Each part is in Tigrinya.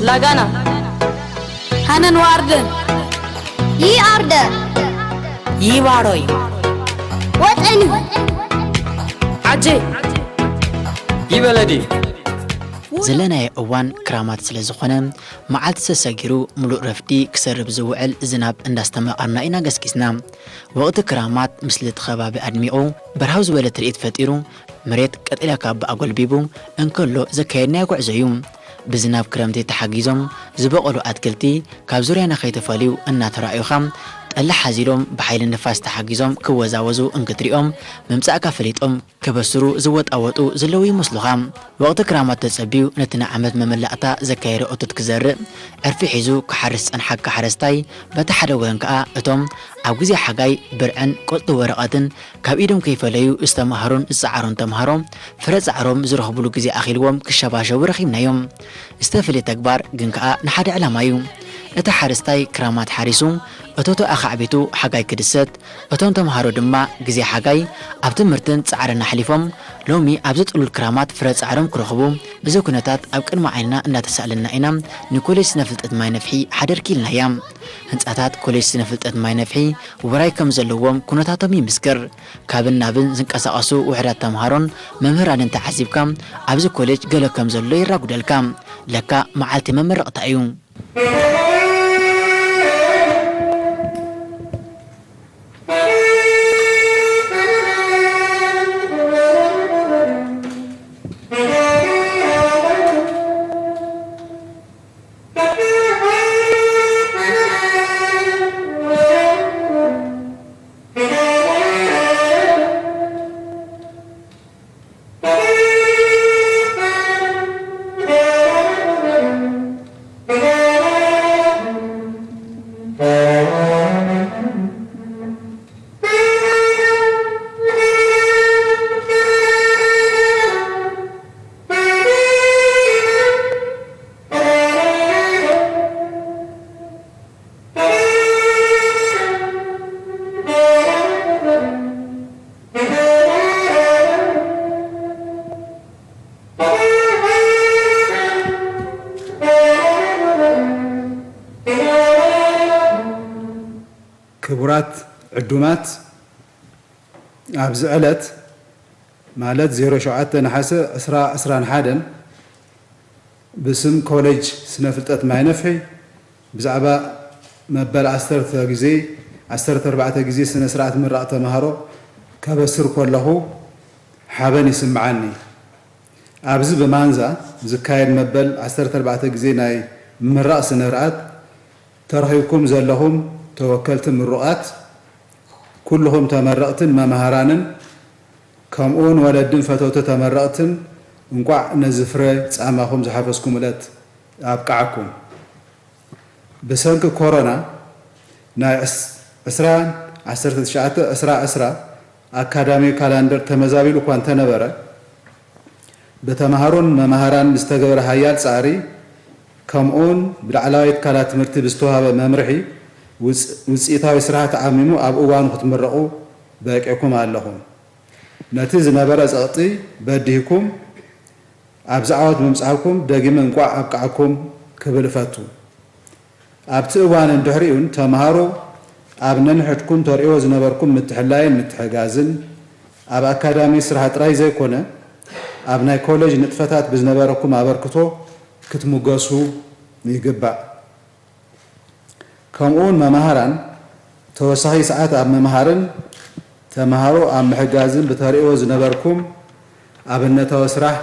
ዳጋና፣ ሃነን ዋርደን፣ ይኣርደ፣ ይባሮይ፣ ወጠኒ፣ ዓጀ፣ ይበለዲ። ዘለናዮ እዋን ክራማት ስለ ዝኾነ፣ መዓልቲ ተሰጊሩ ምሉእ ረፍዲ ክሰርብ ዝውዕል ዝናብ እንዳስተማቐርና ኢና ገስጊስና። ወቕቲ ክራማት ምስቲ ከባቢ ኣድሚቑ፣ በርሃው ዝበለ ትርኢት ፈጢሩ፣ መሬት ቀጠልያ ካባ ኣጎልቢቡ እንከሎ ዘካየድናዮ ጉዕዞ እዩ። ብዝናብ ክረምቲ ተሓጊዞም ዝበቖሉ ኣትክልቲ ካብ ዙርያና ከይተፈልዩ እናተራእዩኻ፣ ጠላ ሓዚሎም ብሓይሊ ንፋስ ተሓጊዞም ክወዛወዙ እንክትሪኦም፣ ምምጻእካ ፈሊጦም ከበስሩ ዝወጣወጡ ዘለዉ ይመስሉኻ። ወቕቲ ክራማት ተጸብዩ ነቲ ንዓመት መመላእታ ዘካየዶ እቶት ክዘርእ ዕርፊ ሒዙ ክሓርስ ዝጸንሓካ ሓረስታይ፣ በቲ ሓደ ወገን ከኣ እቶም ኣብ ግዜ ሓጋይ ብርዕን ቆጽሊ ወረቐትን ካብ ኢዶም ከይፈለዩ ዝተማህሩን ዝጸዓሩን ተምሃሮ ፍረ ጻዕሮም ዝረኽብሉ ግዜ ኣኺልዎም ክሸባሸቡ ረኺብናዮም። ዝተፈልየ ተግባር ግን ከኣ ንሓደ ዕላማ እዩ። እቲ ሓረስታይ ክራማት ሓሪሱ እቶቱ ኣኻዕቢቱ ሓጋይ ክድሰት፣ እቶም ተምሃሮ ድማ ግዜ ሓጋይ ኣብ ትምህርትን ጻዕርን ኣሕሊፎም፣ ሎሚ ኣብዚ ጥሉል ክራማት ፍረ ጻዕሮም ክረኽቡ፣ እዚ ኩነታት ኣብ ቅድሚ ዓይንና እንዳተሳእለና ኢና ንኮሌጅ ስነ ፍልጠት ማይ ነፍሒ ሓደርኪ ኢልናያ። ህንጻታት ኮሌጅ ስነ ፍልጠት ማይ ነፍሒ ውራይ ከም ዘለዎም ኩነታቶም ይምስክር። ካብን ናብን ዝንቀሳቐሱ ውሑዳት ተምሃሮን መምህራንን ተዓዚብካ፣ ኣብዚ ኮሌጅ ገለ ከም ዘሎ የራጉደልካ። ለካ መዓልቲ መመረቕታ እዩ። ክቡራት ዕዱማት፣ ኣብዚ ዕለት ማለት ዜሮ ሸውዓተ ነሓሰ ዕስራ ዕስራን ሓደን ብስም ኮሌጅ ስነ ፍልጠት ማይ ነፍሒ ብዛዕባ መበል ዓሰርተ ግዜ፣ ዓሰርተ ኣርባዕተ ግዜ ስነ ስርዓት ምራቕ ተምሃሮ ከበስር ከለኹ ሓበን ይስምዓኒ። ኣብዚ ብማንዛ ዝካየድ መበል ዓሰርተ ኣርባዕተ ግዜ ናይ ምራቕ ስነ ስርዓት ተረኺብኩም ዘለኹም ተወከልቲ ምሩቓት፣ ኩልኹም ተመረቕትን መማህራንን፣ ከምኡውን ወለድን ፈተውቲ ተመረቕትን፣ እንቋዕ ነዚ ፍረ ጻማኹም ዝሓፈስኩም ዕለት ኣብቅዓኩም። ብሰንኪ ኮሮና ናይ ዕስ-፣ ዕስራ ዓሰርተ ትሽዓተ ዕስራ ዕስራ ኣካዳሚ ካላንደር ተመዛቢሉ እኳ እንተነበረ፣ ብተምሃሮን መማህራን ዝተገበረ ሓያል ጻዕሪ፣ ከምኡውን ብላዕለዋይ ትካላት ትምህርቲ ብዝተዋህበ መምርሒ ውጽ-፣ ውጽኢታዊ ስራሕ ተዓሚሙ ኣብ እዋኑ ክትምረቑ በቂዕኩም ኣለኹም። ነቲ ዝነበረ ጸቕጢ በዲህኩም ኣብዚ ዓወት ብምብጻሕኩም ደጊመ እንቋዕ ኣብቅዓኩም ክብል እፈቱ። ኣብቲ እዋንን ድሕሪኡን ተምሃሮ ኣብ ነንሕድኩም ተርእይዎ ዝነበርኩም ምትሕልላይን ምትሕጋዝን፣ ኣብ ኣካዳሚ ስራሕ ጥራይ ዘይኮነ፣ ኣብ ናይ ኮሌጅ ንጥፈታት ብዝነበረኩም ኣበርክቶ ክትምገሱ ይግባእ። ከምኡውን መማህራን ተወሳኺ ሰዓት ኣብ ምምሃርን ተምሃሮ ኣብ ምሕጋዝን ብተርእይዎ ዝነበርኩም ኣብነታዊ ስራሕ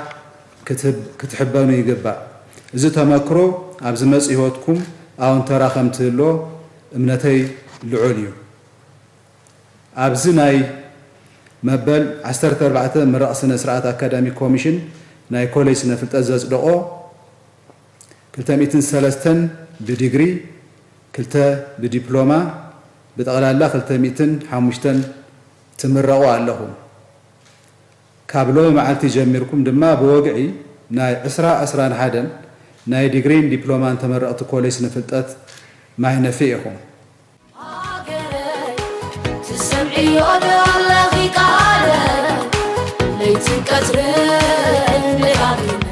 ክትህብ-፣ ክትሕበኑ ይግባእ። እዚ ተመክሮ ኣብ ዝመጽእ ህይወትኩም ኣዎንታዊ ተራ ከም ትህልዎ እምነተይ ልዑል እዩ። ኣብዚ ናይ መበል ዓሰርተ ኣርባዕተ ምረቕ ስነ ስርዓት ኣካዳሚክ ኮሚሽን ናይ ኮሌጅ ስነ ፍልጠት ዘጽደቖ ክልተ ሚእትን ሰለስተን ብዲግሪ፣ ክልተ ብዲፕሎማ፣ ብጠቕላላ ክልተ ሚእትን ሓሙሽተን ትምረቑ ኣለኹም። ካብ ሎሚ መዓልቲ ጀሚርኩም ድማ ብወግዒ ናይ ዕስራ ዕስራን ሓደን ናይ ዲግሪን ዲፕሎማን ተመረቕቲ ኮሌጅ ስነ ፍልጠት ማይ ነፍሒ ኢኹም። ሃገረይ፣ ትሰምዕዮ ዶ ኣለኺ ቃለ? ለይትን ቀትርን ደጋጊመ፣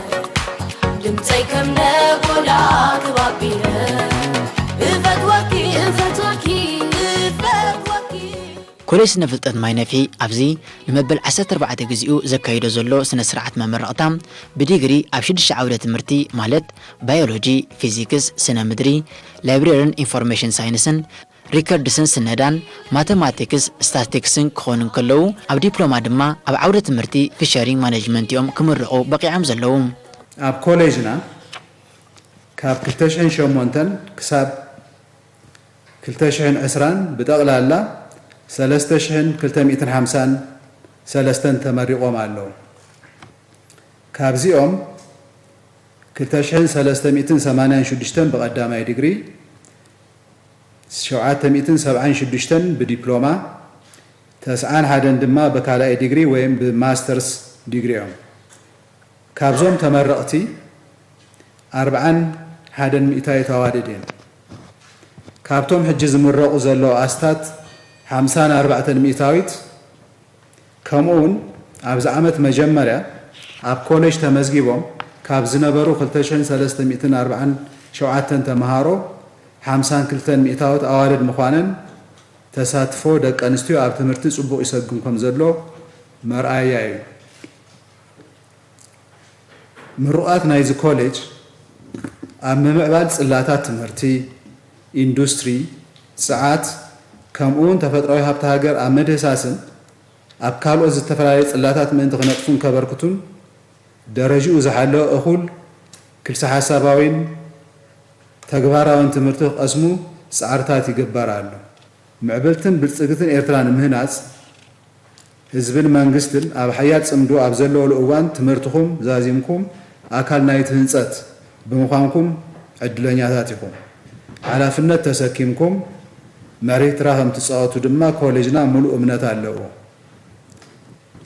ድምፀይ ከም ነጎዳ ኮሌጅ ስነ ፍልጠት ማይ ነፍሒ ኣብዚ ንመበል ዓሰርተ ኣርባዕተ ግዜኡ ዘካይዶ ዘሎ ስነ ስርዓት መመረቕታ ብዲግሪ ኣብ ሽዱሽተ ዓውደ ትምህርቲ ማለት ባዮሎጂ፣ ፊዚክስ፣ ስነ ምድሪ፣ ላይብሬርን ኢንፎርሜሽን ሳይንስን፣ ሪከርድስን ስነዳን፣ ማተማቲክስ፣ ስታቲክስን ክኾኑ እንከለዉ ኣብ ዲፕሎማ ድማ ኣብ ዓውደ ትምህርቲ ፊሸሪንግ ማኔጅመንት እዮም ክምርቑ በቒዖም ዘለዉ። ኣብ ኮሌጅና ካብ ክልተ ሽሕን ሸሞንተን ክሳብ ክልተ ሽሕን ዕስራን ብጠቕላላ ሰለስተ ሽሕን ክልተ ሚእትን ሓምሳን ሰለስተን ተመሪቖም ኣለዉ። ካብዚኦም ክልተ ሽሕን ሰለስተ ሚእትን ሰማንያን ሽዱሽተን ብቐዳማይ ዲግሪ፣ ሸውዓተ ሚእትን ሰብዓን ሽዱሽተን ብዲፕሎማ፣ ተስዓን ሓደን ድማ ብካልኣይ ዲግሪ ወይም ብማስተርስ ዲግሪኦም። ካብዞም ተመረቕቲ ኣርብዓን ሓደን ሚእታዊት ኣዋልድ እየን። ካብቶም ሕጂ ዝምረቑ ዘለዉ ኣስታት ሓምሳን ኣርባዕተን ሚእታዊት፣ ከምኡውን ኣብዚ ዓመት መጀመርያ ኣብ ኮሌጅ ተመዝጊቦም ካብ ዝነበሩ ክልተ ሽሕን ሰለስተ ሚእትን ኣርባዓን ሸውዓተን ተምሃሮ ሓምሳን ክልተን ሚእታዊት ኣዋልድ ምዃነን ተሳትፎ ደቂ ኣንስትዮ ኣብ ትምህርቲ ጽቡቕ ይሰግም ከም ዘሎ መርኣያ እዩ። ምሩቓት ናይዚ ኮሌጅ ኣብ ምምዕባል ጽላታት ትምህርቲ፣ ኢንዱስትሪ፣ ጽዓት፣ ከምኡውን ተፈጥሮኣዊ ሃብቲ ሃገር ኣብ ምድህሳስን ኣብ ካልኦት ዝተፈላለዩ ጽላታት ምእንቲ ክነጥፉን ከበርክቱን ደረጅኡ ዝሓለወ እኹል ክልሰ ሓሳባዊን ተግባራዊን ትምህርቲ ክቐስሙ ጻዕርታት ይግበር ኣሎ። ምዕብልትን ብልጽግትን ኤርትራ ንምህናጽ ህዝብን መንግስትን ኣብ ሓያል ጽምዶ ኣብ ዘለወሉ እዋን ትምህርትኹም ዛዚምኩም ኣካል ናይቲ ህንጸት ብምዃንኩም ዕድለኛታት ኢኹም። ሓላፍነት ተሰኪምኩም መሪር ተራ ከም ትጻወቱ ድማ ኮሌጅና ምሉእ እምነት ኣለዎ።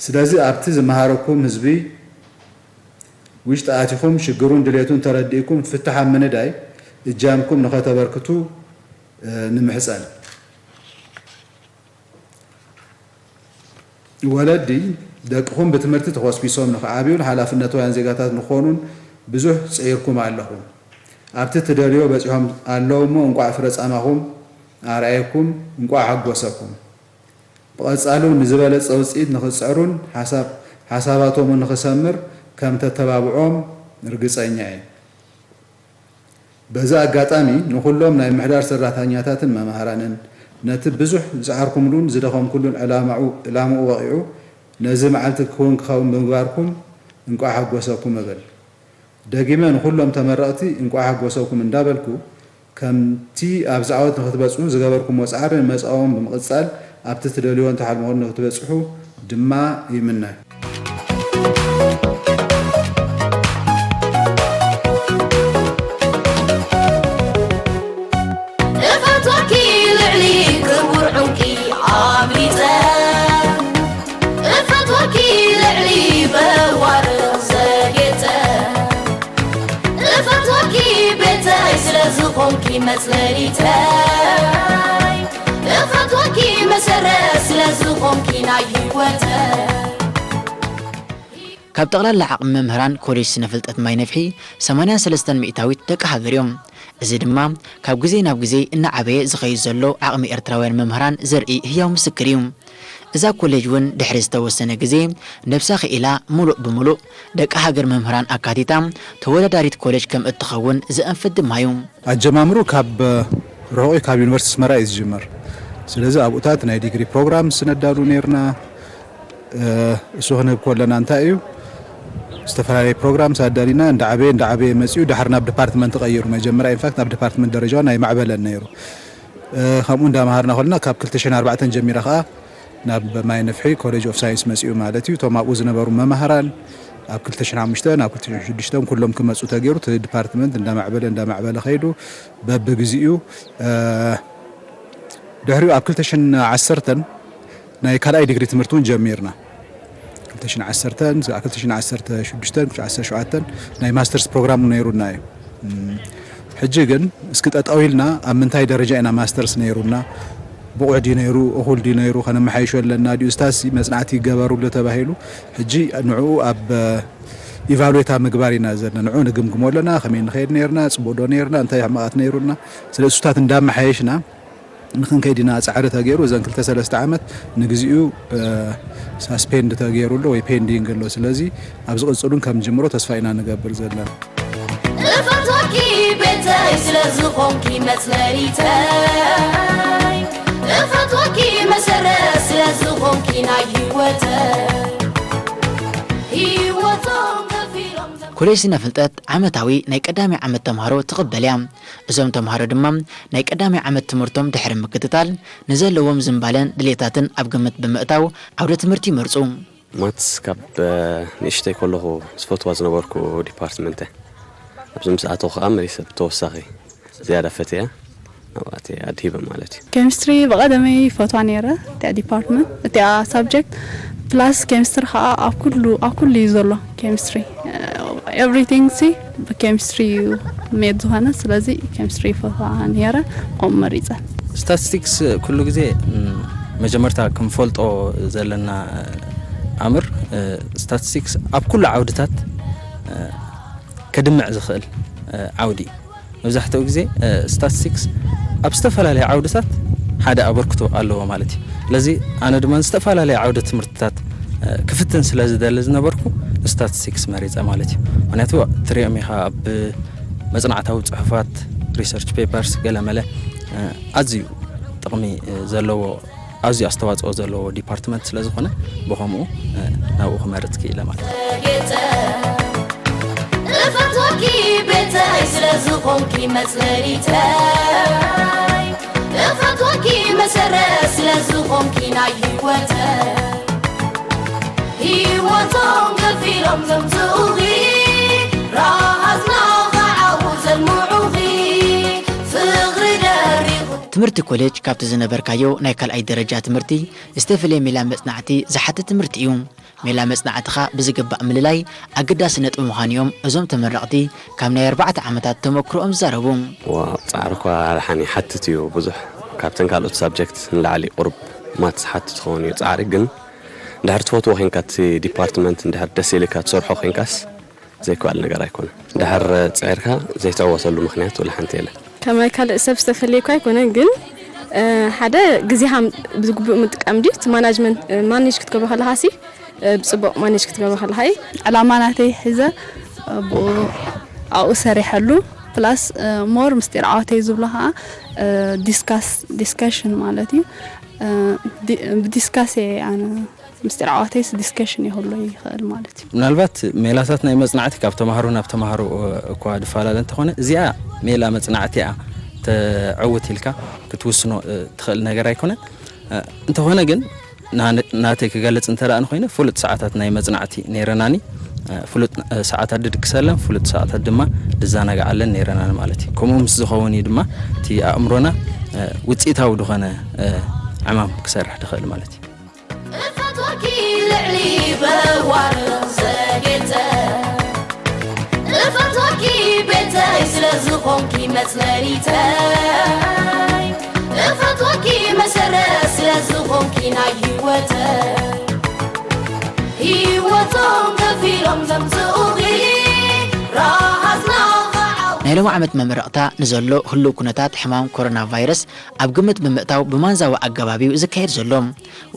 ስለዚ ኣብቲ ዝመሃረኩም ህዝቢ ውሽጢ ኣቲኹም ሽግሩን ድሌቱን ተረዲእኩም ፍታሕ ኣብ ምንዳይ እጃምኩም ንኸተበርክቱ፣ እ፣ ንምሕጸን። ወለዲ ደቅኹም ብትምህርቲ ተኾስኲሶም ንኽዓብዩን ሓላፍነታውያን ዜጋታት ንኽኾኑን ብዙሕ ጽዒርኩም ኣለኹም። ኣብቲ ትደልዮ በጺሖም ኣለዉ እሞ እንቋዕ ፍረ ጻማኹም ኣርኣየኩም፣ እንቋዕ ሓጎሰኩም። ብቐጻሉ ንዝበለጸ ውጽኢት ንኽጽዕሩን ሓሳብ-፣ ሓሳባቶም ንኽሰምር ከም ተተባብዖም ርግጸኛ እየ። በዚ ኣጋጣሚ ንኹሎም ናይ ምሕዳር ሰራሕተኛታትን መማህራንን ነቲ ብዙሕ ዝጸዓርኩምሉን ዝደኸምኩሉን ዕላማኡ-፣ ዕላምኡ ወቒዑ ነዚ መዓልቲ ክውን ክኸውን ብምግባርኩም እንቋዕ ሓጎሰኩም እብል። ደጊመ ንኹሎም ተመረቕቲ እንቋዕ ሓጎሰኩም እንዳበልኩ፣ ከምቲ ኣብዚ ዓወት ንኽትበጽሑ ዝገበርኩምዎ ጻዕሪ ንመጻኦም ብምቕጻል ኣብቲ ትደልይዎን ትሓልምዎን ንኽትበጽሑ ድማ ይምነ። እፈትወኪ ልዕሊ ክቡር ዑንቂ ኣምሊጸ፣ እፈትወኪ ልዕሊ በዋርቕ ዘጌጸ፣ እፈትወኪ ቤተይ ስለ ዝኾንኪ መጽለሊተይ፣ እፈትወኪ መሰረት ስለ ዝኾንኪ ናይ ህይወተይ። ካብ ጠቕላላ ዓቕሚ መምህራን ኮሌጅ ስነ ፍልጠት ማይ ነፍሒ ሰማንያን ሰለስተን ሚእታዊት ደቂ ሃገር እዮም። እዚ ድማ ካብ ግዜ ናብ ግዜ እናዓበየ ዝኸይድ ዘሎ ዓቕሚ ኤርትራውያን መምህራን ዘርኢ ህያው ምስክር እዩ። እዛ ኮሌጅ እውን ድሕሪ ዝተወሰነ ግዜ ነብሳ ክኢላ ምሉእ ብምሉእ ደቂ ሃገር መምህራን ኣካቲታ ተወዳዳሪት ኮሌጅ ከም እትኸውን ዘእንፍት ድማ እዩ። ኣጀማምሩ ካብ ርሑቕ እዩ፣ ካብ ዩኒቨርሲቲ ኣስመራ እዩ ዝጅመር። ስለዚ ኣብኡታት ናይ ዲግሪ ፕሮግራም ስነዳሉ ነይርና። እ፣ እሱ ክንህብ ከለና እንታይ እዩ፣ ዝተፈላለየ ፕሮግራም ሳዳሊና እንዳዓበየ እንዳዓበየ መጺኡ፣ ድሓር ናብ ዲፓርትመንት ቀይሩ። መጀመርያ ኢንፋክት ናብ ዲፓርትመንት ደረጃ ናይ ማዕበለን ነይሩ። እ፣ ከምኡ እንዳመሃርና ከለና ካብ ክልተ ሽሕን ኣርባዕተን ጀሚራ ከኣ ናብ ማይ ነፍሒ ኮሌጅ ኦፍ ሳይንስ መጺኡ ማለት እዩ። እቶም ኣብኡ ዝነበሩ መማህራን ኣብ ክልተ ሽሕን ሓሙሽተን ኣብ ክልተ ሽሕን ሽዱሽተን ኩሎም ክመጹ ተገይሩ፣ እቲ ዲፓርትመንት እንዳማዕበለ እንዳማዕበለ ከይዱ በብግዚኡ፣ እ፣ ድሕሪኡ ኣብ ክልተ ሽሕን ዓሰርተን ናይ ካልኣይ ዲግሪ ትምህርቲ እውን ጀሚርና። ክልተ ሽሕን ዓሰርተን፣ ክልተ ሽሕን ዓሰርተ ሽዱሽተን፣ ክልተ ሽሕን ዓሰርተ ሸውዓተን ናይ ማስተርስ ፕሮግራም ነይሩና እዩ። እም፣ ሕጂ ግን እስኪ ጠጠው ኢልና ኣብ ምንታይ ደረጃ ኢና ማስተርስ ነይሩና፣ ብቑዕ ድዩ ነይሩ፣ እኹል ድዩ ነይሩ፣ ከነመሓይሾ ኣለና ድዩ፣ እስታሲ መጽናዕቲ ይገበሩሉ ተባሂሉ፣ ሕጂ ንዕኡ ኣብ ኢቫሉዌት ኣብ ምግባር ኢና ዘለና። ንዕኡ ንግምግሞ ኣለና፣ ከመይ ንኸይድ ነይርና፣ ጽቡቕ ዶ ነይርና፣ እንታይ ሕማቓት ነይሩና። ስለ እሱታት እንዳመሓየሽና ንክንከይድ ኢና ፃዕሪ ተገይሩ። እዘን ክልተ ሰለስተ ዓመት ንግዚኡ ሳስፔንድ ተገይሩ ኣሎ ወይ ፔንዲንግ ኣሎ። ስለዚ ኣብ ዝቕፅሉን ከም ጅምሮ ተስፋ ኢና ንገብር ዘለና። እፈትወኪ ቤተይ ስለ ዝኾንኪ መጽለሊተይ፣ እፈትወኪ መሰረት ስለ ዝኾንኪ ናይ ህይወተይ፣ ህይወቶም ከፊሎም ዘም- ኮሌጅ ስነ ፍልጠት ዓመታዊ ናይ ቀዳማይ ዓመት ተምሃሮ ትቕበል እያ። እዞም ተምሃሮ ድማ ናይ ቀዳማይ ዓመት ትምህርቶም ድሕሪ ምክትታል ንዘለዎም ዝንባለን ድሌታትን ኣብ ግምት ብምእታው ዓውደ ትምህርቲ ይመርጹ። ማትስ ካብ ንእሽተይ ከለኹ ዝፈትዋ ዝነበርኩ ዲፓርትመንት እያ። ኣብዚ ምስ ኣተኹ ከዓ መሊሰ ብተወሳኺ ዝያዳ ፈትያ ናብኣተ ኣድሂበ ማለት እዩ። ኬሚስትሪ ብቐደመይ ፈትዋ ነይረ። እቲኣ ዲፓርትመንት እቲኣ ሳብጀክት ፕላስ ኬሚስትሪ ከዓ ኣብ ኩሉ ኣብ ኩሉ እዩ ዘሎ። ኬሚስትሪ ኤቭሪቲንግ ሲ ብኬሚስትሪ እዩ ሜድ ዝኾነ። ስለዚ ኬሚስትሪ ይፈትዋ ነይረ፣ ከምኡ መሪፀ። ስታቲስቲክስ ኩሉ ግዜ መጀመርታ ክንፈልጦ ዘለና ኣምር፣ ስታቲስቲክስ ኣብ ኩሉ ዓውድታት ከድምዕ ዝኽእል ዓውዲ እዩ። መብዛሕትኡ ግዜ ስታቲስቲክስ ኣብ ዝተፈላለዩ ዓውድታት ሓደ ኣበርክቶ ኣለዎ ማለት እዩ። ስለዚ ኣነ ድማ ዝተፈላለዩ ዓውደ ትምህርትታት ክፍትን ስለ ዝደሊ ዝነበርኩ ስታቲስቲክስ መሪፀ ማለት እዩ። ምክንያቱ ትሪኦም ኢኻ ኣብ መፅናዕታዊ ፅሑፋት፣ ሪሰርች ፔፐርስ፣ ገለመለ ኣዝዩ ጥቕሚ ዘለዎ ኣዝዩ ኣስተዋፅኦ ዘለዎ ዲፓርትመንት ስለ ዝኾነ ብኸምኡ ናብኡ ክመርፅ ክኢለ ማለት እዩ። ጌጸ እፈትወኪ ቤተይ ስለ ዝኾንኪ መጽለሊተይ፣ እፈትወኪ መሰረት ስለ ዝኾንኪ ናይ ህይወተይ፣ ህይወቶም ከፊሎም ዘምጽኡኺ፣ ረሃጽና ኸዓቡ ዘልምዑኺ፣ ፍቕሪ ደሪኹ። ትምህርቲ ኮሌጅ ካብቲ ዝነበርካዮ ናይ ካልኣይ ደረጃ ትምህርቲ ዝተፈለየ ሜላ መጽናዕቲ ዝሓትት ትምህርቲ እዩ። ሜላ መጽናዕትኻ ብዝግባእ ምልላይ ኣገዳሲ ነጥቢ ምዃኑ እዮም እዞም ተመረቕቲ ካብ ናይ ኣርባዕተ ዓመታት ተመክሮኦም ዝዛረቡ። ዋ ፃዕሪ እኳ ደሓን ይሓትት እዩ ብዙሕ ካብተን ካልኦት ሳብጀክት ንላዕሊ ቁርብ ማትስ ሓትት ትኸውን እዩ ፃዕሪ ግን እንድሕር ትፈትዎ ኮይንካ እቲ ዲፓርትመንት እንድሕር ደስ ኢልካ ትሰርሖ ኮይንካስ ዘይከኣል ነገር ኣይኮነ እንድሕር ፅዒርካ ዘይትዕወተሉ ምክንያት ወላ ሓንቲ የለን ከማይ ካልእ ሰብ ዝተፈለየ እኳ ኣይኮነን ግን ሓደ ግዜኻ ብዝግቡእ ምጥቃም ድዩ እቲ ማናጅመንት ማኔጅ ክትገብሮ ከለኻ ሲ ብፅቡቅ ማኔጅ ክትገብሮ ከለኻ እዩ ዕላማ ናተይ ሒዘ ብኡ ኣብኡ ሰሪሐሉ ፕላስ ሞር ምስጢር ዓወተይ ዝብሎ ከዓ ዲስካስ ዲስካሽን ማለት እዩ ብዲስካስ እየ ኣነ ምስጢር ዓወተይስ ዲስከሽን ይህሉ ይኽእል ማለት እዩ ምናልባት ሜላታት ናይ መፅናዕቲ ካብ ተምሃሮ ናብ ተምሃሮ እኳ ድፈላለ እንተኾነ እዚኣ ሜላ መፅናዕቲ እያ ተዕውት ኢልካ ክትውስኖ ትኽእል ነገር ኣይኮነን እንተኾነ ግን ናተይ ክገልፅ እንተ ደኣ ኮይነ ፍሉጥ ሰዓታት ናይ መፅናዕቲ ነይረናኒ ፍሉጥ ሰዓታት ድድቅሰለን ፍሉጥ ሰዓታት ድማ ድዘናግዓለን ነይረናኒ ማለት እዩ ከምኡ ምስ ዝኸውን እዩ ድማ እቲ ኣእምሮና ውፅኢታዊ ዝኾነ ዕማም ክሰርሕ ድኽእል ማለት እዩ እፈትወኪ ልዕሊ በዋርቕ ዘጌጸ እፈትወኪ ቤተይ ስለ ዝኾንኪ መጽለሊተይ እፈትወኪ መሰረት ስለ ዝኾንኪ ናይ ህይወተይ ህይወቶም ከፊሎም ዘምጽኡኺ ረሃጽና ኸዓው ናይ ሎም ዓመት መመረቕታ ንዘሎ ህልው ኩነታት ሕማም ኮሮና ቫይረስ ኣብ ግምት ብምእታው ብማንዛዊ ኣገባብ እዩ ዝካየድ ዘሎ።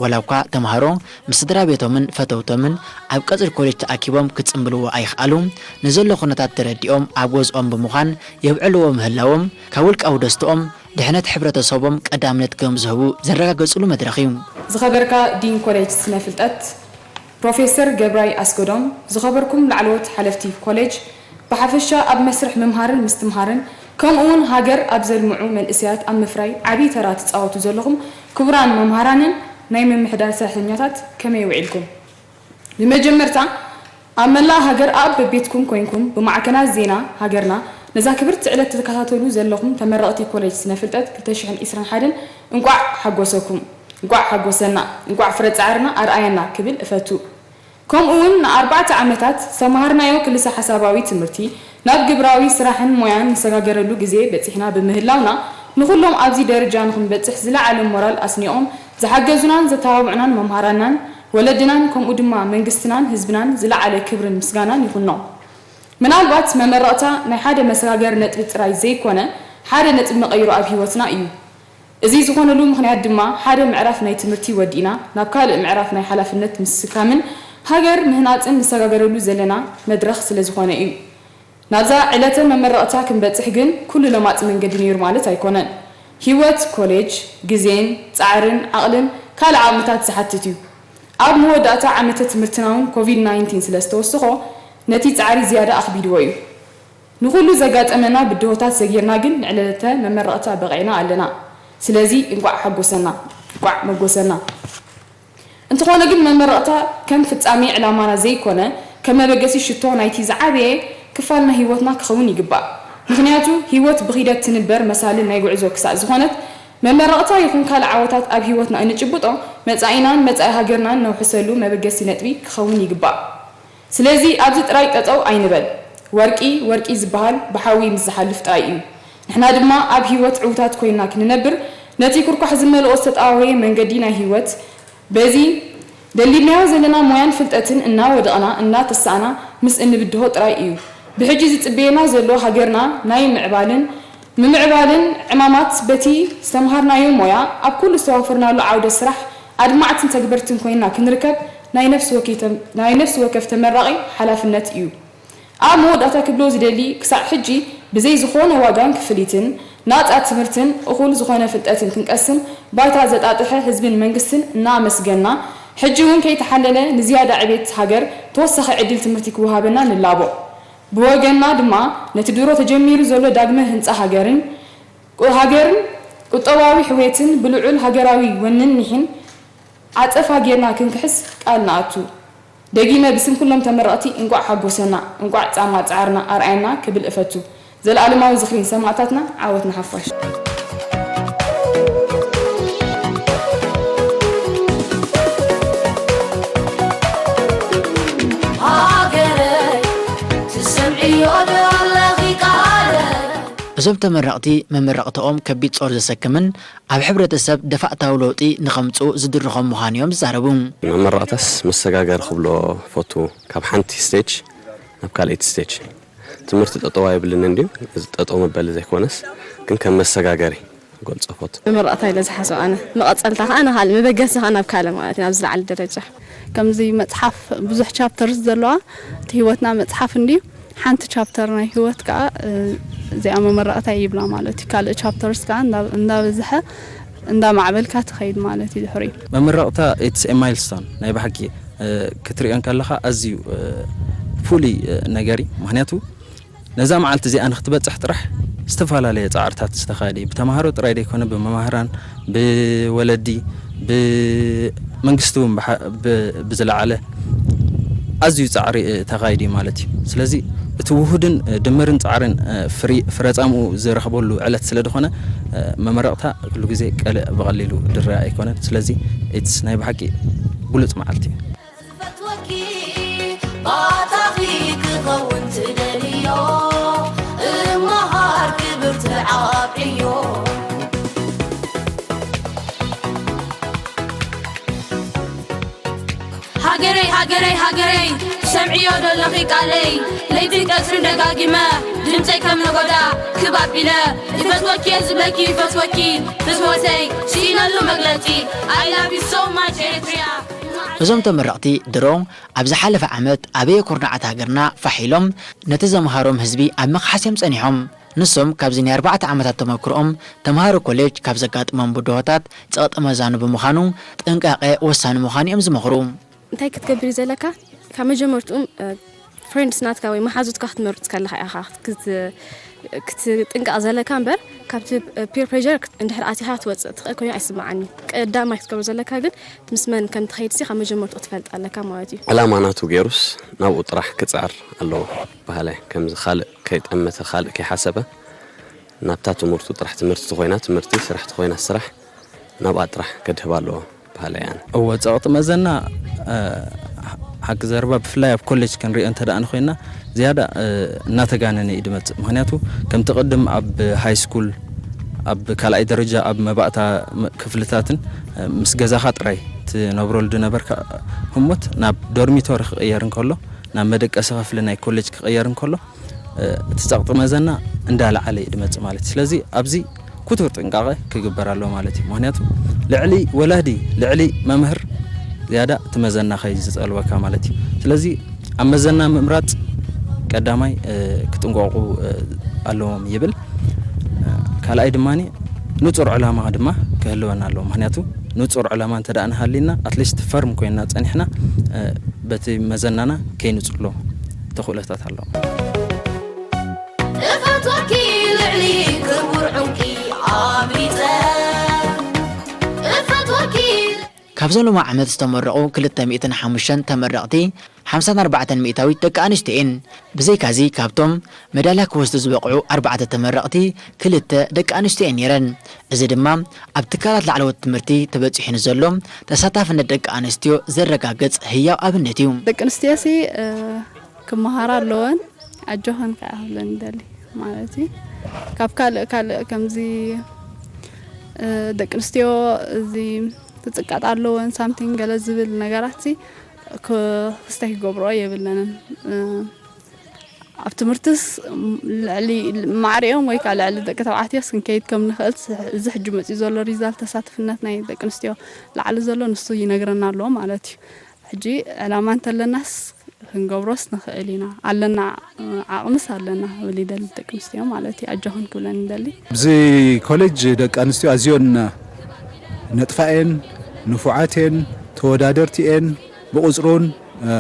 ዋላ እኳ ተምሃሮ ምስ ስድራ ቤቶምን ፈተውቶምን ኣብ ቀጽሪ ኮሌጅ ተኣኪቦም ክጽምብልዎ ኣይኽኣሉ፣ ንዘሎ ኩነታት ተረዲኦም ኣብ ገዝኦም ብምዃን የብዕልዎ ምህላዎም ካብ ውልቃዊ ደስትኦም ድሕነት ሕብረተሰቦም ቀዳምነት ከም ዝህቡ ዘረጋገጽሉ መድረኽ እዩ። ዝኸበርካ ዲን ኮሌጅ ስነ ፍልጠት ፕሮፌሰር ገብራይ ኣስገዶም፣ ዝኸበርኩም ላዕለዎት ሓለፍቲ ኮሌጅ፣ ብሓፈሻ ኣብ መስርሕ ምምሃርን ምስትምሃርን ከምኡ እውን ሃገር ኣብ ዘልምዑ መንእሰያት ኣብ ምፍራይ ዓብዪ ተራ ትፃወቱ ዘለኹም ክቡራን መምሃራንን ናይ ምምሕዳር ሰራሕተኛታት ከመይ ውዒልኩም? ብመጀመርታ ኣብ መላእ ሃገር ኣብ በቤትኩም ኮይንኩም ብማዕከናት ዜና ሃገርና ነዛ ክብርቲ ዕለት ትከታተሉ ዘለኹም ተመረቕቲ ኮሌጅ ስነ ፍልጠት ክልተ ሽሕን ዕስራን ሓደን እንቋዕ ሓጎሰኩም፣ እንቋዕ ሓጎሰና፣ እንቋዕ ፍረ ፃዕርና ኣርኣየና ክብል እፈቱ። ከምኡ እውን ንኣርባዕተ ዓመታት ዝተምሃርናዮ ክልሰ ሓሳባዊ ትምህርቲ ናብ ግብራዊ ስራሕን ሞያን ንሰጋገረሉ ግዜ በፂሕና ብምህላውና ንኹሎም ኣብዚ ደረጃ ንኽንበፅሕ ዝለዓለ ሞራል ኣስኒቖም ዝሓገዙናን ዘተባብዑናን መምሃራናን ወለድናን ከምኡ ድማ መንግስትናን ህዝብናን ዝለዓለ ክብርን ምስጋናን ይኹኖም። ምናልባት መመረቕታ ናይ ሓደ መሰጋገሪ ነጥቢ ጥራይ ዘይኮነ ሓደ ነጥቢ መቐይሮ ኣብ ህይወትና እዩ። እዚ ዝኾነሉ ምኽንያት ድማ ሓደ ምዕራፍ ናይ ትምህርቲ ወዲእና ናብ ካልእ ምዕራፍ ናይ ሓላፍነት ምስካምን ሃገር ምህናጽን ንሰጋገረሉ ዘለና መድረኽ ስለዝኾነ እዩ። ናብዛ ዕለተ መመረቕታ ክንበጽሕ ግን ኩሉ ለማጽ መንገዲ ነይሩ ማለት ኣይኮነን። ህይወት ኮሌጅ፣ ግዜን፣ ጻዕርን፣ ዓቕልን ካልእ ዓቕምታት ዝሓትት እዩ። ኣብ መወዳእታ ዓመተ ትምህርትና እውን ኮቪድ ናይንቲን ስለ ዝተወስኾ ነቲ ጻዕሪ ዝያዳ ኣኽቢድዎ እዩ። ንኹሉ ዘጋጠመና ብድሆታት ሰጊርና ግን ንዕለተ መመረቕታ በቒዕና ኣለና። ስለዚ እንቋዕ ሓጎሰና፣ እንቋዕ መጎሰና። እንተኾነ ግን መመረቕታ ከም ፍጻሜ ዕላማና ዘይኮነ ከም መበገሲ ሽቶ ናይቲ ዝዓበየ ክፋል ናይ ህይወትና ክኸውን ይግባእ። ምኽንያቱ ህይወት ብኺደት ትንበር መሳሊ ናይ ጉዕዞ ክሳእ ዝኾነት መመረቕታ ይኹን ካልእ ዓወታት ኣብ ህይወትና እንጭብጦ መጻኢናን መጻኢ ሃገርናን ነውሕሰሉ መበገሲ ነጥቢ ክኸውን ይግባእ። ስለዚ ኣብዚ ጥራይ ጠጠው ኣይንበል። ወርቂ ወርቂ ዝበሃል ብሓዊ ምስ ዝሓልፍ ጥራይ እዩ። ንሕና ድማ ኣብ ህይወት ዕውታት ኮይና ክንነብር ነቲ ኩርኳሕ ዝመልኦ ዝተጣዋወየ መንገዲ ናይ ህይወት በዚ ደሊብናዮ ዘለና ሞያን ፍልጠትን እናወደቕና እናተሳእና ምስ እንብድሆ ጥራይ እዩ። ብሕጂ ዝጽበየና ዘሎ ሃገርና ናይ ምዕባልን ምምዕባልን ዕማማት በቲ ዝተምሃርናዮ ሞያ ኣብ ኩሉ ዝተዋፈርናሉ ዓውደ ስራሕ ኣድማዕትን ተግበርትን ኮይና ክንርከብ ናይ ነፍሲ ወከይ ተም- ናይ ነፍሲ ወከፍ ተመራቒ ሓላፍነት እዩ። ኣብ መወዳእታ ክብሎ ዝደሊ ክሳዕ ሕጂ ብዘይ ዝኾነ ዋጋን ክፍሊትን ናጻ ትምህርትን እኹል ዝኾነ ፍልጠትን ክንቀስም ባይታ ዘጣጥሐ ህዝብን መንግስትን እናኣመስገና ሕጂ እውን ከይተሓለለ ንዝያዳ ዕቤት ሃገር ተወሳኺ ዕድል ትምህርቲ ክወሃበና ንላቦ። ብወገንና ድማ ነቲ ድሮ ተጀሚሩ ዘሎ ዳግመ ህንጻ ሃገርን ሃገርን ቁጠባዊ ሕውየትን ብልዑል ሃገራዊ ወንን ኒሕን ዓጸፋ ጌርና ክንክሕስ ቃል ንኣቱ። ደጊመ ብስም ኩሎም ተመረቕቲ እንቋዕ ሓጎሰና፣ እንቋዕ ጻማ ጻዕርና ኣርኣየና ክብል እፈቱ። ዘለኣለማዊ ዝኽሪ ንሰማእታትና፣ ዓወት ንሓፋሽ። ሃገረይ ትሰምዕዮ ዶ ኣለኺ ቃለይ? እዞም ተመረቕቲ መመረቕታኦም ከቢድ ጾር ዘሰክምን ኣብ ሕብረተሰብ ደፋእታዊ ለውጢ ንኸምጽኡ ዝድርኾም ምዃኑ እዮም ዝዛረቡ። መመረቕታስ መሰጋገሪ ክብሎ ፈቱ ካብ ሓንቲ ስቴጅ ናብ ካልኣይቲ ስቴጅ ትምህርቲ ጠጠው ኣይብልን እንድዩ። እዚ ጠጠው መበሊ ዘይኮነስ ግን ከም መሰጋገሪ ገልጾ ፈቱ። መመረቕታ ኢለ ዝሓስብ ኣነ መቐጸልታ ከዓ ንካልእ መበገሲ ከዓ ናብ ካልእ ማለት እዩ ናብ ዝለዓለ ደረጃ። ከምዚ መፅሓፍ ብዙሕ ቻፕተርስ ዘለዋ እቲ ህይወትና መፅሓፍ እንድዩ ሓንቲ ቻፕተር ናይ ህይወት ከዓ እዚኣ መመረቕታ ይብላ ማለት እዩ። ካልእ ቻፕተርስ ከዓ እንዳበዝሐ እንዳማዕበልካ ትኸይድ ማለት እዩ ድሕሪኡ። መመረቕታ it's a milestone ናይ ብሓቂ ክትሪኦ እንከለኻ ኣዝዩ ፍሉይ ነገር እዩ። ምክንያቱ ነዛ መዓልቲ እዚኣ ንክትበፅሕ ጥራሕ ዝተፈላለየ ፃዕርታት ዝተኻየደ እዩ። ብተምሃሮ ጥራይ ዘይኮነ ብመማህራን፣ ብወለዲ፣ ብመንግስቲ እውን ብዝለዓለ ኣዝዩ ፃዕሪ ተኻይዱ እዩ ማለት እዩ። ስለዚ እቲ ውሁድን ድምርን ፃዕርን ፍረፃምኡ ዝረኽበሉ ዕለት ስለ ዝኾነ መመረቕታ ኩሉ ግዜ ቀልዕ ብቐሊሉ ድረ ኣይኮነን። ስለዚ ኢትስ ናይ ብሓቂ ብሉፅ መዓልቲ እዩ። ዝፈትወኪ ባታኺ ክኸውን ትደልዮ እመሃር ክብርቲ ዓብዕዮ ሃገረይ ሃገረይ ሃገረይ ትሰምዕዮ ዶ ኣለኺ ቃለይ ለይትን ቀትርን ደጋጊመ ድምፀይ ከም ነጎዳ ክብ ኣቢለ ይፈትወኪ እየ ዝብለኪ ይፈትወኪ ፍትወተይ ስኢነሉ መግለፂ I love you so much ኤርትርያ እዞም ተመረቕቲ ድሮ ኣብ ዝሓለፈ ዓመት ኣበየ ኩርናዓት ሃገርና ፋሕ ኢሎም ነቲ ዘምሃሮም ህዝቢ ኣብ ምኽሓስ እዮም ጸኒሖም። ንሶም ካብዚ ናይ ኣርባዕተ ዓመታት ተመክሮኦም ተምሃሮ ኮሌጅ ካብ ዘጋጥሞም ብድሆታት ጸቕጢ መዛኑ ብምዃኑ ጥንቃቐ ወሳኒ ምዃኑ እዮም ዝመኽሩ። እንታይ ክትገብር እዩ ዘለካ? ካብ መጀመርትኡ ፍሬንድስ ናትካ ወይ መሓዙትካ ክትመርጽ ከለኻ ኢኻ ክትጥንቀቕ ዘለካ እምበር ካብቲ ፒር ፕሬር እንድሕር ኣቲኻ ክትወፅእ ትኽእል ኮይኑ ኣይስምዓኒ። ቀዳማይ ክትገብሮ ዘለካ ግን ምስ መን ከም ትኸይድ ሲ ካብ መጀመርትኡ ክትፈልጥ ኣለካ ማለት እዩ። ዕላማ ናቱ ገይሩስ ናብኡ ጥራሕ ክፅዕር ኣለዎ በሃላይ። ከምዚ ካልእ ከይጠመተ ካልእ ከይሓሰበ ናብታ ትምህርቱ ጥራሕ ትምህርቲ ተኾይና ትምህርቲ፣ ስራሕ ተኾይና ስራሕ ናብኣ ጥራሕ ከድህባ ኣለዎ በሃላይ ኣነ። እወ ጸቕጢ መዘና ሓቂ ዘረባ ብፍላይ ኣብ ኮሌጅ ክንሪኦ እንተ ደኣ ኮይና ዝያዳ እናተጋነነ እዩ ድመጽእ። ምክንያቱ ከምቲ ቅድም ኣብ ሃይ ስኩል ኣብ ካልኣይ ደረጃ ኣብ መባእታ ክፍልታትን ምስ ገዛኻ ጥራይ ትነብረሉ ድነበርካ ህሞት ናብ ዶርሚቶሪ ክቕየር እንከሎ ናብ መደቀሲ ክፍሊ ናይ ኮሌጅ ክቕየር እንከሎ እቲ ጸቕጢ መዘና እንዳለዓለ እዩ ድመጽእ ማለት እዩ። ስለዚ ኣብዚ ክቱር ጥንቃቐ ክግበር ኣለዎ ማለት እዩ። ምኽንያቱ ልዕሊ ወላዲ፣ ልዕሊ መምህር ዝያዳ እቲ መዘና ከይ ዝጸልወካ ማለት እዩ። ስለዚ ኣብ መዘና ምምራጽ ቀዳማይ፣ እ፣ ክጥንቀቑ፣ እ፣ ኣለዎም ይብል። እ፣ ካልኣይ ድማ ንጹር ዕላማ ድማ ክህልወና ኣለዎ። ምኽንያቱ ንጹር ዕላማ እንተ ደኣ ንሃሊና፣ ኣትሊስት ፈርም ኮይንና ጸኒሕና፣ እ፣ በቲ መዘናና ከይንጽሎ ተኽእሎታት ኣለዎ። እፈትወኪ ልዕሊ ክቡር ዕንቂ ኣምሊጠ፣ እፈትወኪ። ካብዞም ሎሚ ዓመት ዝተመረቑ ክልተ ሚእትን ሓሙሽተን ተመረቕቲ፣ ሓምሳን ኣርባዕተን ሚእታዊት ደቂ ኣንስትዮ እየን። ብዘይካዚ ካብቶም መዳልያ ክወስዱ ዝበቕዑ ኣርባዕተ ተመረቕቲ፣ ክልተ ደቂ ኣንስትዮ እየን ነይረን። እዚ ድማ ኣብ ትካላት ላዕለዎት ትምህርቲ ተበጺሑ ንዘሎ ተሳታፍነት ደቂ ኣንስትዮ ዘረጋግጽ ህያው ኣብነት እዩ። ደቂ ኣንስትዮሲ፣ እ፣ ክመሃራ ኣለወን። ኣጆኸን ከኣ ክብለን ይደሊ ማለት እዩ። ካብ ካልእ ካልእ ከምዚ፣ እ፣ ደቂ ኣንስትዮ እዚ ክጽቀጣ ኣለወን ሳምቲንግ ገለ ዝብል ነገራትሲ ክ-፣ ክስታይ ክገብርኦ የብለንን። እ፣ ኣብ ትምህርትስ ልዕሊ ማዕሪኦም ወይ ከዓ ልዕሊ ደቂ ተባዕትዮስ ክንከይድ ከም ንኽእል ስ-፣ እዚ ሕጂ መፂኡ ዘሎ ሪዛልት ተሳትፍነት ናይ ደቂ ኣንስትዮ ላዕሊ ዘሎ ንሱ ይነግረና ኣለዎ ማለት እዩ። ሕጂ ዕላማ እንተለናስ ክንገብሮስ ንኽእል ኢና። ኣለና፣ ዓቕምስ ኣለና ክብል ይደሊ ደቂ ኣንስትዮ ማለት እዩ። ኣጆኽን ክብለን ይደሊ። ኣብዚ ኮሌጅ ደቂ ኣንስትዮ ኣዝዮን ነጥፋ እየን፣ ንፉዓት እየን፣ ተወዳደርቲ እየን፣ ብቑጽሩን፣ እ፣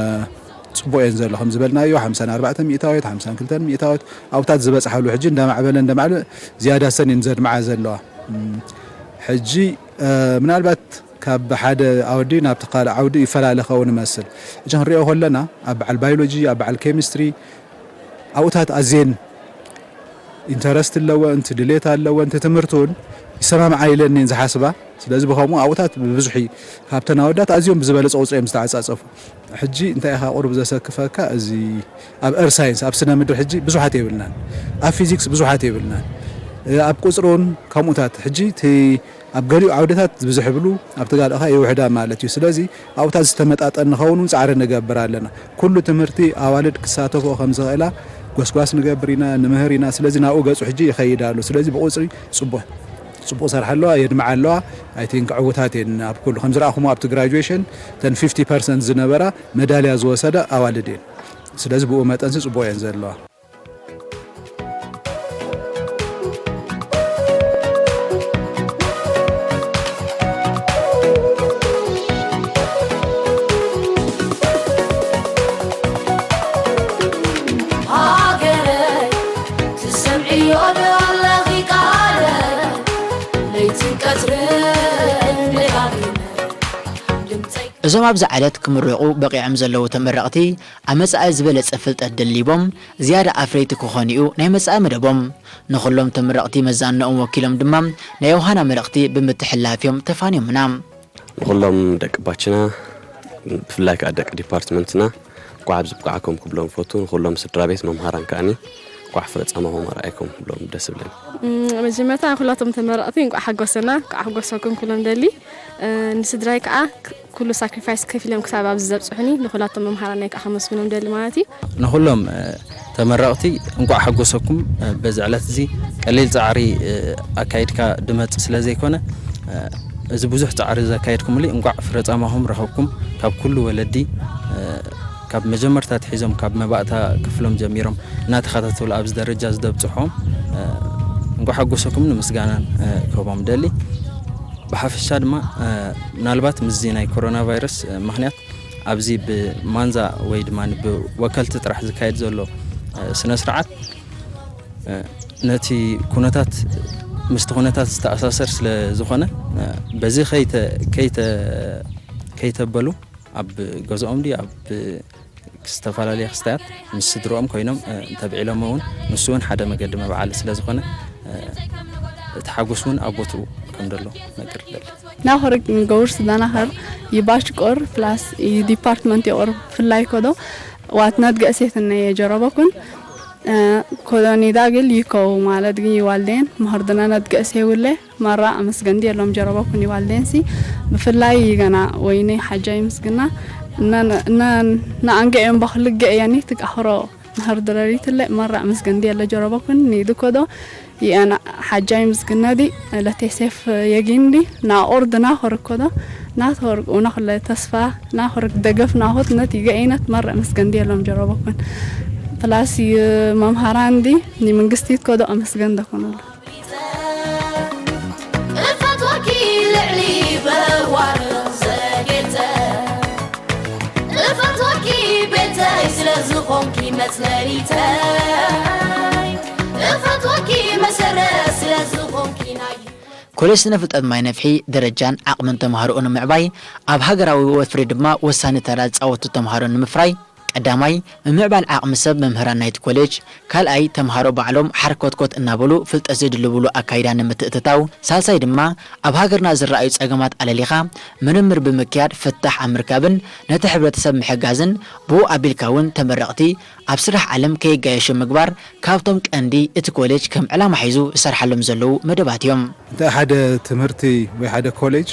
ጽቡቕ እየን ዘሎ። ከም ዝበልናዮ ሓምሳን ኣርባዕተን ሚእታዊት፣ ሓምሳን ክልተን ሚእታዊት ኣብታት ዝበጽሓሉ፣ ሕጂ እንዳማዕበለ እንዳማዕበለ ዝያዳ ሰን እየን ዘድምዓ ዘለዋ። እም፣ ሕጂ፣ እ፣ ምናልባት ካብ ሓደ ዓውዲ ናብቲ ካልእ ዓውዲ ይፈላለ ኸውን ይመስል። ሕጂ ክንሪኦ ከለና ኣብ በዓል ባዮሎጂ፣ ኣብ በዓል ኬሚስትሪ ኣብኡታት ኣዝየን ኢንተረስት ኣለወን፣ እቲ ድሌት ኣለወን፣ እቲ ትምህርቲ እውን ይሰማምዓ ኢለን እየን ዝሓስባ። ስለዚ ብኸምኡ ኣብኡታት ብብዝሒ ካብተን ኣወዳት ኣዝዮም ብዝበለጸ ቁጽሪ እዮም ዝተዓጻጸፉ። ሕጂ እንታይ ኢኻ ቁሩብ ዘሰክፈካ፣ እዚ ኣብ ኤር ሳይንስ፣ ኣብ ስነ ምድሪ ሕጂ ብዙሓት የብልናን፣ ኣብ ፊዚክስ ብዙሓት የብልናን፣ እ፣ ኣብ ቁጽሪ እውን ከምኡታት። ሕጂ እቲ ኣብ ገሊኡ ዓውድታት ብዝሕ ይብሉ፣ ኣብቲ ጋልእ ኸኣ ይውሕዳ ማለት እዩ። ስለዚ ኣብኡታት ዝተመጣጠን ንኸውን እውን ጻዕሪ ንገብር ኣለና። ኩሉ ትምህርቲ ኣዋልድ ክሳተፍኦ ከም ዝኽእላ ጎስጓስ ንገብር ኢና፣ ንምህር ኢና። ስለዚ ናብኡ ገጹ ሕጂ ይኸይድ ኣሎ። ስለዚ ብቁጽሪ ጽቡቕ፣ ጽቡቕ ሰርሓ ኣለዋ፣ የድምዓ ኣለዋ። ኣይ ቲንክ ዕዉታት እየን ኣብ ኩሉ። ከም ዝረኣኹሞ ኣብቲ ግራጁዌሽን እተን ፊፍቲ ፐርሰንት ዝነበራ መዳልያ ዝወሰዳ ኣዋልድ እየን። ስለዚ ብኡ መጠንሲ ጽቡቕ እየን ዘለዋ። ሃገረይ፣ ትሰምዕዮ ዶ ኣለኺ ቃለይ? ለይትን ቀትርን ደጋጊመ ድምፀይ። እዞም ኣብዚ ዕለት ክምረቑ በቒዖም ዘለዉ ተመረቕቲ፣ ኣብ መጻኢ ዝበለጸ ፍልጠት ደሊቦም፣ ዝያዳ ኣፍረይቲ ክኾኑ እዩ ናይ መጻኢ መደቦም። ንኹሎም ተመረቕቲ መዛንኦም ወኪሎም ድማ ናይ ዮሃና መልእኽቲ ብምትሕልላፍ እዮም ተፋንዮምና። ንኹሎም ደቂ ባችና፣ ብፍላይ ከኣ ደቂ ዲፓርትመንትና፣ እንኳዕ ኣብዚ ብቃዕኩም ክብሎም ፈቱ። ንኹሎም ስድራ ቤት መምሃራን ከኣኒ፣ እንኳዕ ፍረ ጻማኹም ኣርኣይኩም ክብሎም ደስ ይብለኒ። እም፣ መጀመርታ ንኹላቶም ተመረቕቲ እንኳዕ ሓጎሰና፣ እንኳዕ ሓጎሰኩም ክብሎም ደሊ። እ፣ ንስድራይ ከኣ ክ-፣ ኩሉ ሳክሪፋይስ ከፊሎም ክሳብ ኣብዚ ዘብጽሑኒ ንኹላቶም መምሃራናይ ከኣ ከመስግኖም ደሊ ማለት እዩ። ንኹሎም፣ እ፣ ተመረቕቲ እንቋዕ ሓጎሰኩም። እ፣ በዚ ዕለት እዚ ቀሊል ጻዕሪ፣ እ፣ ኣካይድካ ድመጽእ ስለ ዘይኮነ፣ እ፣ እዚ ብዙሕ ጻዕሪ ዘካየድኩምሉ እንቋዕ ፍረ ጻማኹም ረኸብኩም። ካብ ኩሉ ወለዲ፣ እ፣ ካብ መጀመርታ ኣትሒዞም ካብ መባእታ ክፍሎም ጀሚሮም እናተኸታተሉ ኣብዚ ደረጃ እዚ ዘብጽሑዎም፣ እ፣ እንቋዕ ሓጎሰኩም ንምስጋናን፣ እ፣ ክህቦም ደሊ። ብሓፈሻ ድማ፣ እ፣ ምናልባት ምስዚ ናይ ኮሮና ቫይረስ፣ እ፣ ምኽንያት ኣብዚ ብማንዛ ወይ ድማ ብወከልቲ ጥራሕ ዝካየድ ዘሎ፣ እ፣ ስነ ስርዓት፣ እ፣ ነቲ ኩነታት፣ ምስቲ ኩነታት ዝተኣሳሰር ስለ ዝኾነ፣ እ፣ በዚ ከይተ-፣ ከይተ-፣ ከይተበሉ ኣብ ገዝኦም ድዩ ኣብ ዝተፈላለየ ክስታያት ምስ ስድርኦም ኮይኖም፣ እ፣ እንተብዒሎም እውን ንሱ እውን ሓደ መገዲ መብዓሊ ስለ ዝኾነ፣ እ፣ እቲ ሓጎስ እውን ኣብ ቦትኡ ከም ዘሎ ነቅር ደሊ። ናኸር ገውር ስዳናኸር ይባሽ ቆር ፕላስ ዲፓርትመንት የቆር ፍላይ ኮዶ ዋት ናት ገእሴት እነ የጀረበኩን፣ እ፣ ኮሎኒ ዳግል ይከው ማለት ግን ይዋልዴን መኸርድና ናት ገእሴ ውለ መራ ኣመስገንዲ የሎም ጀረበኩን ይዋልዴንሲ ብፍላይ ገና ወይኔ ሓጃ ይምስግና እና፣ እና፣ እና ኣንገ እዮም በኽልገ ያኒ ትቃኽሮ Har drarite le marra misgandi alla jarabakun ni dukodo. Yana hajjai misgnadi late sef yagindi na ord na horkodo. Na hork una khulle tasfa na hork dagaf na hot nat yiga inat marra misgandi alla jarabakun. Plus mamharandi ni mingsti kodo amasganda kunul. እፈትወኪ ልዕሊ በዋር ዘጌተ እፈትወኪ ቤተይ ስለ ዝኾንኪ መጽለሊተይ እፈትወኪ መሰረት ስለ ዝኾንኪ ናይ ኮሌጅ ስነ ፍልጠት ማይ ነፍሒ ደረጃን ዓቕምን ተምሃሮኡ ንምዕባይ ኣብ ሃገራዊ ወፍሪ ድማ ወሳኒ ተራ ዝፃወቱ ተምሃሮ ንምፍራይ ቀዳማይ ምምዕባል ዓቕሚ ሰብ መምህራን ናይቲ ኮሌጅ፣ ካልኣይ ተምሃሮ ባዕሎም ሓርኮትኮት እናበሉ ፍልጠት ዝድልብሉ ኣካይዳ ንምትእትታው፣ ሳልሳይ ድማ ኣብ ሃገርና ዝረኣዩ ፀገማት ኣለሊኻ ምርምር ብምክያድ ፍታሕ ኣብ ምርካብን ነቲ ሕብረተሰብ ምሕጋዝን ብኡ ኣቢልካ እውን ተመረቕቲ ኣብ ስራሕ ዓለም ከይጋየሹ ምግባር ካብቶም ቀንዲ እቲ ኮሌጅ ከም ዕላማ ሒዙ ዝሰርሓሎም ዘለዉ መደባት እዮም። እንታይ ሓደ ትምህርቲ ወይ ሓደ ኮሌጅ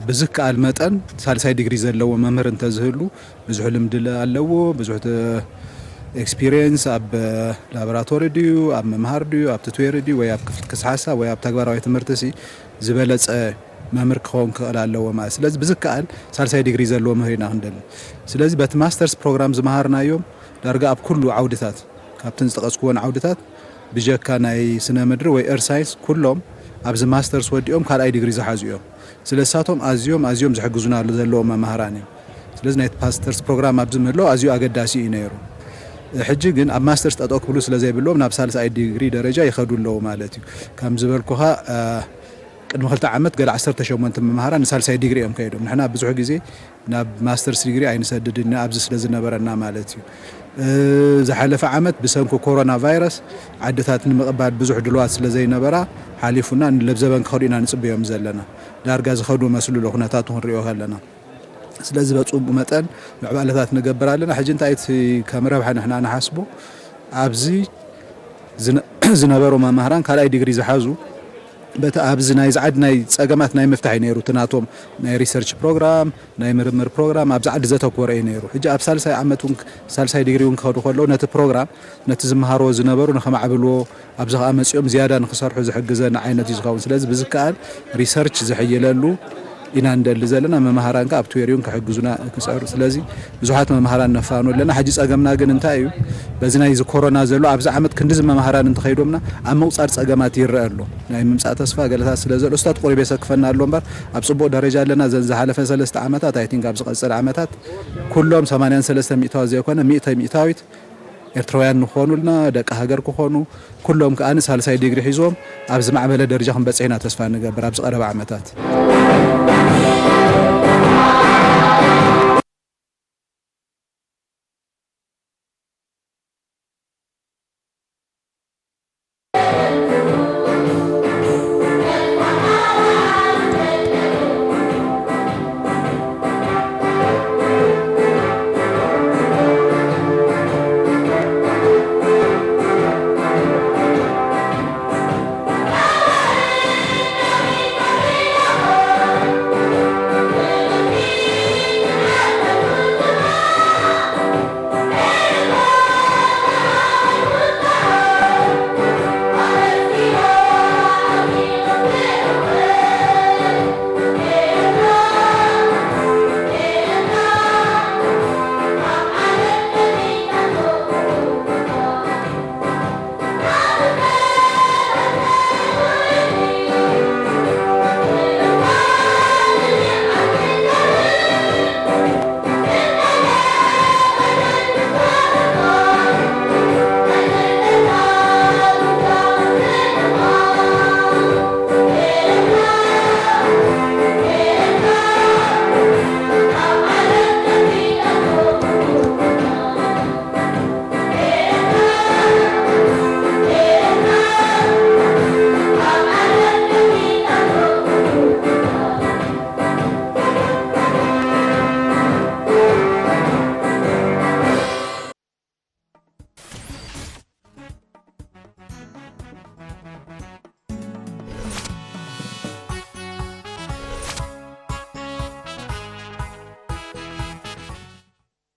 ብዝከኣል መጠን ሳልሳይ ዲግሪ ዘለዎ መምህር እንተዝህሉ ብዙሕ ልምዲ ኣለዎ፣ ብዙሕ experience ኣብ ላቦራቶሪ ድዩ ኣብ ምምሃር ድዩ ኣብ ቱቶሪ ድዩ ወይ ኣብ ክፍሊ ክስሓሳ ወይ ኣብ ተግባራዊ ትምህርቲ ሲ ዝበለፀ መምህር ክኸውን ክኽእል ኣለዎ ማለት ስለዚ ብዝከኣል ሳልሳይ ዲግሪ ዘለዎ መምህር ኢና ክንደሊ ስለዚ በቲ masters program ዝመሃርናዮም ዳርጋ ኣብ ኩሉ ዓውድታት ካብተን ዝጠቐስኩወን ዓውድታት ብጀካ ናይ ስነ ምድሪ ወይ earth science ኩሎም ኣብዚ masters ወዲኦም ካልኣይ ዲግሪ ዝሓዙ እዮም ስለዚ ንሳቶም ኣዝዮም ኣዝዮም ዝሕግዙና ዘለዎም መማህራን እዮም ስለዚ ናይ masters program ኣብዚ ምህላው ኣዝዩ ኣገዳሲ እዩ ነይሩ ሕጂ ግን ኣብ masters ጠጠው ክብሉ ስለ ዘይብሎም ናብ ሳልሳይ ዲግሪ ደረጃ ይኸዱ ኣለዉ ማለት እዩ ከም ዝበልኩኻ ቅድሚ ክልተ ዓመት ገለ ዓሰርተ ሸሞንተ መማህራን ንሳልሳይ ዲግሪ እዮም ከይዶም ንሕና ብዙሕ ግዜ ናብ masters degree ኣይንሰድድን ኣብዚ ስለ ዝነበረና ማለት እዩ ዝሓለፈ ዓመት ብሰንኪ ኮሮና ቫይረስ ዓድታት ንምቕባል ብዙሕ ድልዋት ስለ ዘይነበራ ሓሊፉና ንለብዘበን ክኸዱ ኢና ንፅበዮም ዘለና ዳርጋ ዝኸዱ መስሉ ኩነታቱ ክንሪኦ ከለና ስለዚ በፅቡቅ መጠን ምዕባለታት ንገብር ኣለና ሕጂ እንታይ እቲ ከም ረብሓ ንሕና ንሓስቦ ኣብዚ ዝነበሩ መማህራን ካልኣይ ዲግሪ ዝሓዙ በቲ ኣብዚ ናይ ዝዓድ ናይ ፀገማት ናይ ምፍታሕ እዩ ነይሩ እቲ ናቶም ናይ research program ናይ ምርምር program ኣብዚ ዓዲ ዘተኮረ እዩ ነይሩ ሕጂ ኣብ ሳልሳይ ዓመት እውን ሳልሳይ ዲግሪ እውን ክኸዱ ከለዉ ነቲ program ነቲ ዝመሃርዎ ዝነበሩ ንኸማዕብልዎ ኣብዚ ከዓ መፂኦም ዝያዳ ንክሰርሑ ዝሕግዘና ዓይነት እዩ ዝኸውን ስለዚ ብዝከኣል research ዝሕይለሉ ኢና ንደሊ ዘለና መምሃራን ከዓ ኣብቲ ዌርዩን ክሕግዙና ክፀሩ ስለዚ ብዙሓት መምሃራን ነፋኑ ኣለና ሕጂ ፀገምና ግን እንታይ እዩ በዚ ናይ እዚ ኮሮና ዘሎ ኣብዚ ዓመት ክንድዚ መምሃራን እንተኸይዶምና ኣብ ምቁፃር ፀገማት ይረአ ኣሎ ናይ ምምፃእ ተስፋ ገለታት ስለ ዘሎ ስታት ቁሩብ የሰክፈና ኣሎ እምበር ኣብ ፅቡቅ ደረጃ ኣለና ዘን ዝሓለፈ ሰለስተ ዓመታት I think ኣብ ዝቐፅል ዓመታት ኩሎም ሰማንያን ሰለስተ ሚእታዊ ዘይኮነ ሚእተ ሚእታዊት ኤርትራውያን ንኾኑልና ደቂ ሃገር ክኾኑ ኩሎም ከኣ ሳልሳይ ዲግሪ ሒዞም ኣብ ዝማዕበለ ደረጃ ክንበጽሕ ኢና ተስፋ ንገብር ኣብዚ ቀረባ ዓመታት።